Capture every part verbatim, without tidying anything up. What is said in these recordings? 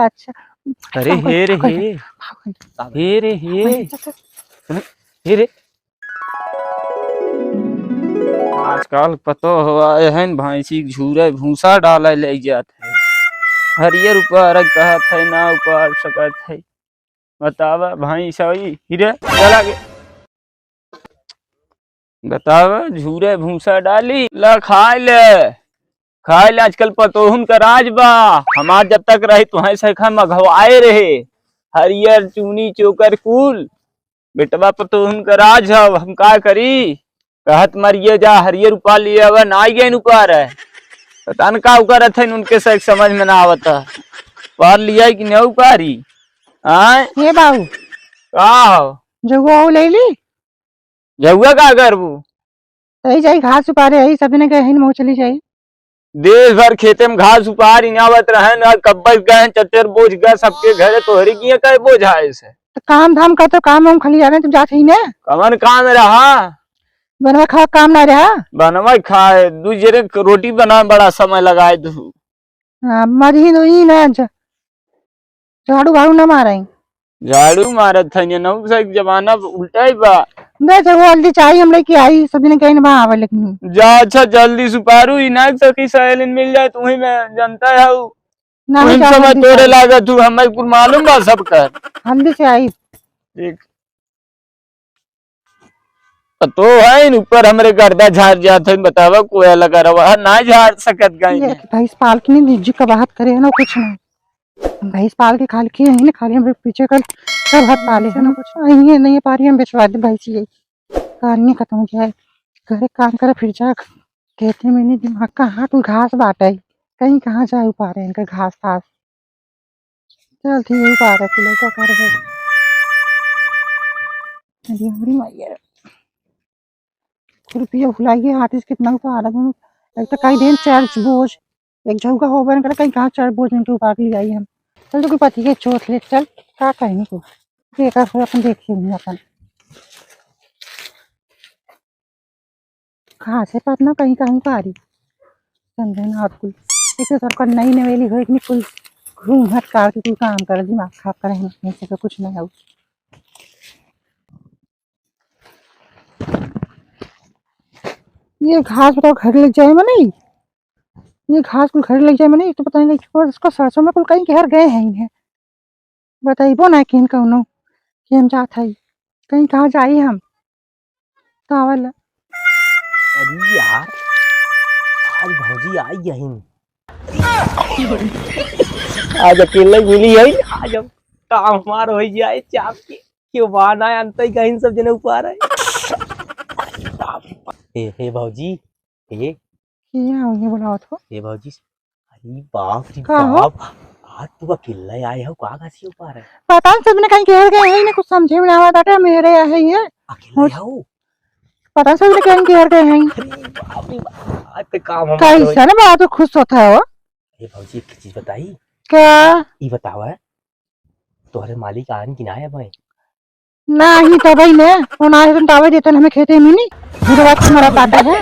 अच्छा। अरे हे रे हे। हे रे हे। हे रे। आजकल पतो हो आए हैं भैंसी के झूरे भूसा डाले ले जात है। हरियर उपार कहत है, ना उपार सकत है। बतावा भैंस आई, हिरे, चला गे। बतावा, झूरे भूसा डाली, ला खाए ले। खाए ले, आजकल पतोहुन का राज बा। हमार जब तक रही, तुहें से खा मघवाए रहे। हरियर चूनी चोकर कुल। बेटवा पतोहुन का राज हव, हम का करी? कहत मरिए जा, हरियर उपार लिए आवा, ना आई गए उपार है। पता न का उकर रहते, उनके से समझ में ना आवत है। उपार लिया कि नहीं उपारी? आय? हे बाबू। का हो? जगुआ हो ले ली? जगुआ का करबू? तई जाई घास उपारे, आई सब जने गए हैं, मऊ चली जाई। देश भर खेते में घास उपार इनावत रहे न, कब्बे गए चचर बोझ गए सबके घरे, तोहरे किए कहे बोझ आए से। तो काम धाम कर, तो काम हम खाली जाने, तुम जात ही ने। कवन काम रहा? बनवा खावा काम ना रहा। बनवा खाए, दू जरे क-, रोटी बना बड़ा समय लगाए दू। हाँ, मरी ही तो ई ना ज-, झाड़ू भाड़ू ना मारे। झाड़ू मारत है, ये नौ से जमाना उल्टा ही बा। बे, जब वो हल्दी चाहिए, हम लेके आई, सब दिन कहीं ना आवे, लेकिन जा, अच्छा, जल्दी सुपारू, इनाक सखी सहेलिन मिल जाए, तुम्हें मैं जानता है, ना, वही हम समय चाहे तोरे लागत हूँ, हमें कुल मालूम बा सबका। हल्दी से आई। देख। तो है इन ऊपर हमरे गर्दा झाड़ जात है, बतावा कोया लगा रहा है, ना झाड़ सकत गाय ये ने। कि भैंस पाल के नहीं, जी का बात करे है ना, कुछ ना। हम भैंस पाल के खाली किए हैं ना, खाली हमरे पीछे कर सब हाथ पाले है ना, कुछ ना, ये नहीं पारी हम बेचवा दे भैंस ये। कहानी खत्म हो जाए, घरे काम करे फिर जा, खेते में नहीं दिमाग, कहाँ तू घास बाटे, कहीं कहाँ जाए उपारे इनका घास थास। चल ठीक है, उपारे तू लौका कर दे। अरे हमरी मैया, खुरपिया भुलाइए हाथ से कितना उपारा दूँ। एक तो कई दिन चर्च बोझ, एक झौका हो बन कर कहीं कहाँ चर्च बोझ इनके उपार ले आई हम। चल तो कोई पति के चोट ले चल, का कहीं को। देखा हो अपन देखिए नहीं अपन। कहाँ से पतना कहीं कहीं कारी। समझे ना आप कुल। एक तो सबका नई नवेली हो, इतनी कुल घूम हट काट के कुल काम कर, दिमाग खराब करे, हम नहीं सके कुछ नहीं हो। ये घास बताओ घर ले जाए मने, ये घास कुल घर ले जाए मने, तो पता नहीं कि इसको सरसों में कुल कहीं घर गए हैं, हैं। बताइबो ना कि कौनो कि हम जात हई, कहीं कहाँ जाई हम। तो आवल। अरे यार, आज भौजी आई यहीं। आज अकेले मिली है, आज हम काम हमार हो जाए चाप के। क्यों बहाना है, अंत ही कहीं सब जने ऊपर है। हे, हे भौजी, हे। के आओ ये बुलावत हो? हे भौजी, अरे बाप रे का हो? बाप, आज तू अकेले आए हो, का घासी ऊपर है? पता नहीं, सबने कहीं घेर गए हैं, इन्हें कुछ समझे में ना आवत बाटे, मेरे यहाँ ही है। अकेले हो? पता नहीं, सबने कहीं घेर गए हैं। अरे बाप रे बाप, आज तो काम हमारा हो कैसे ना बड़ा तू खुश होता हो? अरे भौजी, एक चीज बताई। क्या? ई बतावा, तोहरे मालिक आन कि ना आए भाई? नाही तो भाई ने, वो ना है तो आवे देते हमें खेते में नहीं। बुढ़वा तुम्हारा काटा है।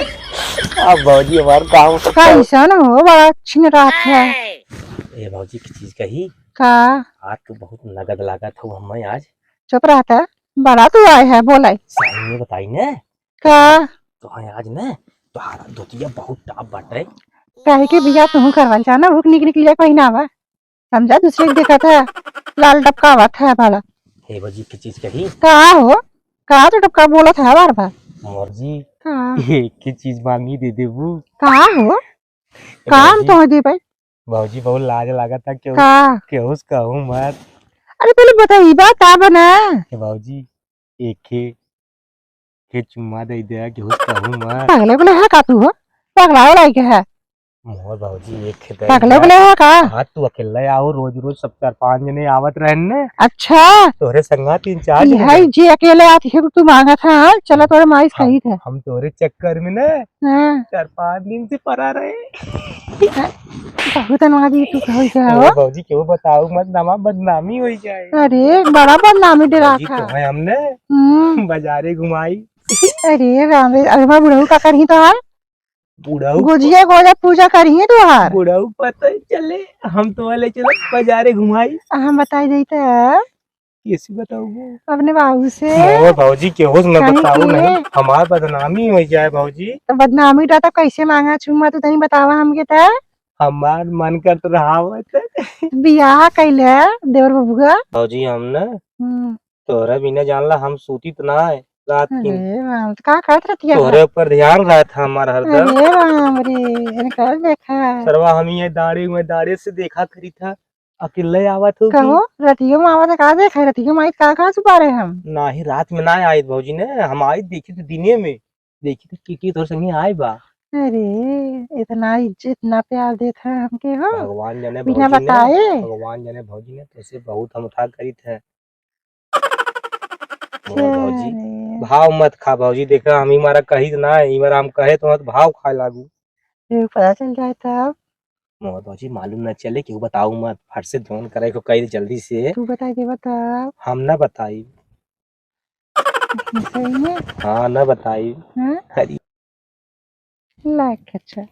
अब भौजी हमार काम कैसा ना हो, बड़ा छिन रात है। ए भौजी, की चीज कही? का? आज तू बहुत नगद लागत हो हमें आज। चुप रहता है, बड़ा तू आए है, बोला। सही में बताई ने। का? तो हाँ, आज ने तोहारा धोतिया बहुत टाप बाटे। काहे के बिया तू करवाल चाहना, भूख निक निकलिया कोई ना बा। समझा, दूसरे के देखत है, लाल टपकावत है भला। हे भौजी, की चीज कही? का हो? का तो टपका बोलत है बार बार? मौजी, का? एक ही चीज मांगी दे देबू। का हो? ए काम भौजी, तो दे भाई। भौजी, बहुत लाज लागत है, केहू, का? केहू से कहूँ मत। अरे पहले बताई बात का बना? हे भौजी, एक ही के चुम्मा दे दे, केहू से कहूँ मत। पगले बले है का तू हो? पगला वाला के है। मोर भौजी एक खेत पागल हो गया। गया है का? हाँ, तू अकेले आओ, रोज रोज सब चार पांच जने आवत रहन ने। अच्छा। तोहरे संगा तीन चार जने यही रहे। जे अकेले आती है तो तू मांगत है, हाँ? चला तोरे माई हम, सही है। हम तोरे चक्कर में ने हाँ। चार पांच दिन से परा रहे। बहुत अनवादी तू कहो क्या हो? ए भौजी, केहू बताओ मत, नमा बदनामी हो जाए। अरे, बड़ा बदनामी डरा भौजी, था। तुम्हें हमने हम्म। बाजारे घुमाई। अरे राम रे, अरे बा बुढ़ऊ का करही तो हाल? बुढ़ऊ गुजिया गोजा पूजा करिहे तोहार। बुढ़ऊ पता ही चले, हम तो वाले चलो बाजारे घुमाई। हम बताई देई त। कैसे बताऊबू? अपने बाबू से। मोर भौजी केहू से न काहे बताऊ के? नहीं, हमार बदनामी हो जाए भौजी। तो बदनामी टा तो कैसे मांगा छुमा, तू तनी बतावा हमके त। हमार मन करत रहा आवत। बियाह कैले देवर बबुआ। भौजी हम न हम्म। तोहरे बिना जानला हम सूती त ना है रात की। अरे राम, तो का करत रहती है तोहरे अपना? ऊपर ध्यान रहत है हमार हरदम। अरे राम रे, इनका देखा। सरवा हम ये दाढ़ी में दाढ़ी से देखा करी था, अकेले आवत हो कि? कहो, रतियो में आवत है, का देखा है? रतियो में आई का, का छुपा रहे हम? नाही, रात में ना आइत भौजी ने, हम आइत देखी तो दिने में, देखी तो टीटी तोर संगे आए बा। अरे, इतना इज्जत, इतना प्यार देत है हमके हो। भगवान जाने बिना भौजी ने, बताए। भगवान जाने भौजी ने, तोसे बहुत हम उठा करित है। मोर भौजी, अरे। भाव मत खा भौजी, देखा हम ई मारा कही त ना, ई मारा हम कहे तो मत भाव खाए लागू। फिर पता चल जाए तब? मोर भौजी मालूम ना चले, केहू बताऊ मत, फट से जौन करे को कही जल्दी से। तू बताई दे, बता। हम ना बताई। सही में? हाँ, ना बताई। हाँ? अरे। लाइक अच्छा।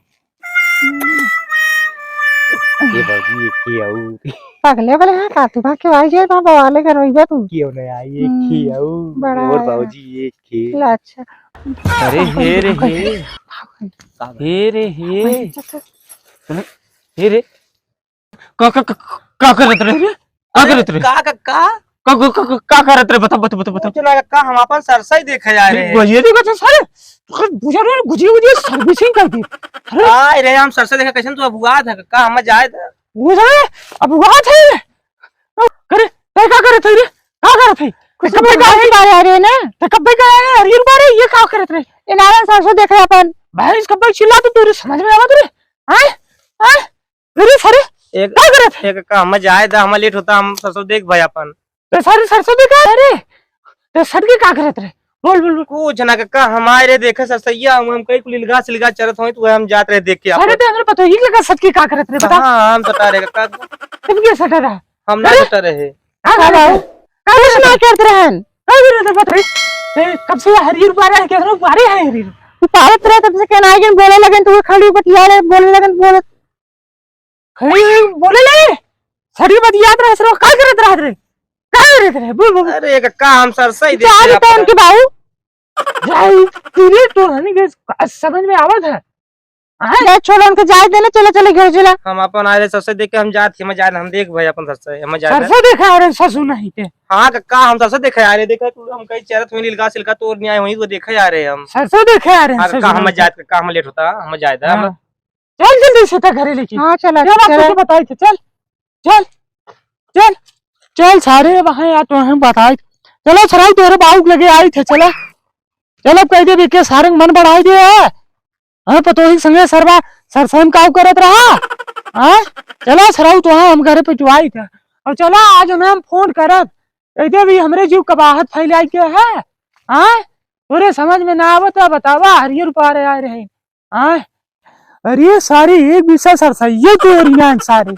ये भौजी, एक ही आऊ। पगले वाले हैं का तू? भाग के आई जाए, वहाँ बवाले करवाइबे तू। क्यों नहीं आई? एक ही हम्म, आऊ। बड़ा और आया। भौजी, एक ही। ला, अच्छा। अरे हे रे हे। का भाई? हे रे हे। भाई, चल, चल। सुने, हे रे। का, का, का, का करत रहे रे? का अरे, करत रहे? का, का, का? का, का, का, का, का करत रहे? बता, बता, बता, बता। कुछ ना, का हम अपन सरसई देखे आए रहे। गुजिया देखा था सारे। तोर बुझा रहे, गुजिया, गुजिया servicing कर दी। अरे। आए रहे हम सरसई देखे, कैसन तू अबुआ था, का हम जाए था? वो जाए, अबुआ थे। अरे, तै का करत है रे? का करत है? कुछ कब नहीं का करत है? आ रहे ना। तै कब का आया? अरे, बारे, ये का करत रहे? ए, नारायण सरसों देख रहे अपन। भैंस कब चिल्ला तो तोरे समझ में आवत रे? आए? आए? अरे सारे, एक, का करत है? एक काम, हम जाए दा, हमार लेट होता, हम सरसों देख भाई अपन। तो सारे सरसों देख, अरे, तो सट के का करत रहे? बोल, बोल, बोल। कुछ ना काका, हम आए रहे देखे सरसैया, हम, हम कहीं कुल इलगा सिलगा चरत होई, तो हम जात रहे देख के अरे, आपन। तो हमरा पता ही लगा सट के का करत रहे, बता। हाँ, हम सटा रहे काका। तुम क्या सटा रहा? हम ना अरे? सटा रहे। का करत रहे? का कुछ ना करत रहन। का करत रहे, बता। ए, कब से हरियर उबारे है, केतना उबारे है हरियर? उबारत रहे, तब से कहना है कि बोले लगन, तो वो खड़ी बतिया रहे, बोले लगन, बोले। खड़ी बोले ले, सड़ी बतियात रहे, सरवा का करत रहत रे? का करत रहे? बोल, बोल। अरे, एक काम सरसई तो देख आज के तो अपन। उनके बाबू। जाई, तू रे, तो हनी के समझ में आवत है। आए? ले, छोड़ उनके जाए देने, चलो, चलो, घर चला। हम अपन आए रहे, सरसई देख के हम जात ही, हम जाए, हम देख भाई अपन सरसई, हम जाए। सरसई देखे आ रहे, ससुर नहीं के। हाँ, काका, हम सरसई देखे आ रहे, देखा तू, हम कहीं चरत हुई, नीलका सिलका तोर नहीं आए हुई, वो देखे आ रहे हम। सरसई देखे आ रहे हैं, हाँ, काका, ससुर हम नहीं के। जात, काका, हम लेट होता, हम जाए दा, हम हाँ। चल जल्दी से त घरे लेके। हाँ, चला, ये बात चला। तो बताई थे, चल, चल, चल, चल सारे वहाँ यार, तो हम बताई। चलो सराई तोरे बाऊ के लगे आई थे, चला। चल अब कह दे के सारे मन बढ़ाई दे है। हाँ, पतोही संगे सरवा सरसम काऊ करत रहा। हाँ, चला सराऊ तो हाँ, हम घरे पे जुआई था। और चला आज उन्हें हम फोन करब, कह दे भी हमरे जीव कबाहत फैलाई के है। हाँ, तोरे समझ में ना आवत है, बतावा हरियर पारे आए रहे। आय, अरे सारे एक बिसा सरसैया के ओरियान सारे।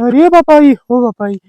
अरे बापाई, हो बापाई,